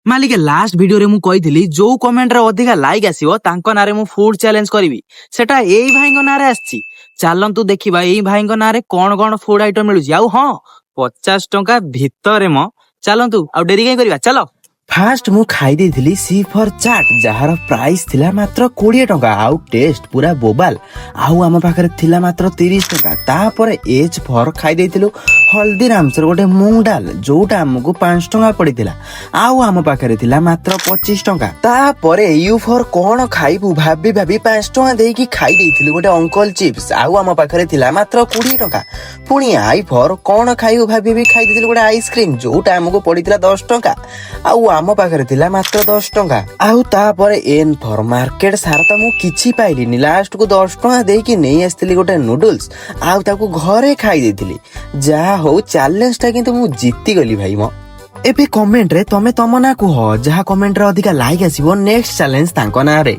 ମାଲିକେ, last ଭିଡିଓରେ ମୁଁ କହିଥିଲି, ଯୋଉ କମେଣ୍ଟରେ ଅଧିକା ଲାଇକ୍ ଆସିବ, ତାଙ୍କ ନାଁରେ ମୁଁ ଫୁଡ ଚ୍ୟାଲେଞ୍ଜ କରିବି। ସେଟା ଏଇ ଭାଇଙ୍କ ନାଁରେ ଆସିଛି। ଚାଲନ୍ତୁ ଦେଖିବା, ଏଇ ଭାଇଙ୍କ ନାଁରେ କଣ କଣ ଫୁଡ ଆଇଟମ ମିଳୁଛି। ଆଉ ହଁ, 50 ଟଙ୍କା ଭିତରେ ମ। ଚାଲନ୍ତୁ, ଆଉ ଡେରି କାହିଁ କରିବା, ଚାଲ। ଫାଷ୍ଟ ମୁଁ ଖାଇ ଦେଇଥିଲି ସି ଫର୍ ଚାଟ୍, ଯାହାର ପ୍ରାଇସ୍ ଥିଲା ମାତ୍ର 20 ଟଙ୍କା ଆଉ ଟେଷ୍ଟ ପୁରା ବୋବାଲ। ଆଉ ଆମ ପାଖରେ ଥିଲା ମାତ୍ର 30 ଟଙ୍କା। ତାପରେ ଏଚ୍ ଫର୍ ଖାଇ ଦେଇଥିଲୁ ହଳଦୀରାମସର ଗୋଟେ ମୁଙ୍ଗ ଡାଲ, ଯୋଉଟା ଆମକୁ 5 ଟଙ୍କା ପଡିଥିଲା ଆଉ ଆମ ପାଖରେ ଥିଲା ମାତ୍ର 25 ଟଙ୍କା। ତାପରେ you for କଣ ଖାଇବୁ ଭାବି ଭାବି 5 ଟଙ୍କା ଦେଇକି ଖାଇ ଦେଇଥିଲୁ ଗୋଟେ ଅଙ୍କଲ ଚିପ୍ସ ଆଉ ଆମ ପାଖରେ ଥିଲା ମାତ୍ର 20 ଟଙ୍କା। ପୁଣି I for କଣ ଖାଇବୁ ଭାବି ଭାବି ଖାଇ ଦେଇଥିଲୁ ଗୋଟେ ଆଇସ୍କ୍ରିମ, ଯୋଉଟା ଆମକୁ ପଡିଥିଲା 10 ଟଙ୍କା ଆଉ ଆମ ପାଖରେ ଥିଲା ମାତ୍ର 10 ଟଙ୍କା। ଆଉ ତାପରେ ଏନ୍ ଫର୍ ମାର୍କେଟ ସାରା ତ ମୁଁ କିଛି ପାଇଲିନି। ଲାଷ୍ଟକୁ 10 ଟଙ୍କା ଦେଇକି ନେଇ ଆସିଥିଲି ଗୋଟେ ନୁଡୁଲ୍ସ ଆଉ ତାକୁ ଘରେ ଖାଇ ଦେଇଥିଲି। ଯାହା ହଉ, ଚ୍ୟାଲେଞ୍ଜଟା କିନ୍ତୁ ମୁଁ ଜିତିଗଲି ଭାଇ ମ। ଏବେ କମେଣ୍ଟରେ ତମେ ତମ ନାଁ କୁହ। ଯାହା କମେଣ୍ଟରେ ଅଧିକା ଲାଇକ୍ ଆସିବ, ନେକ୍ସଟ ଚ୍ୟାଲେଞ୍ଜ ତାଙ୍କ ନାଁରେ।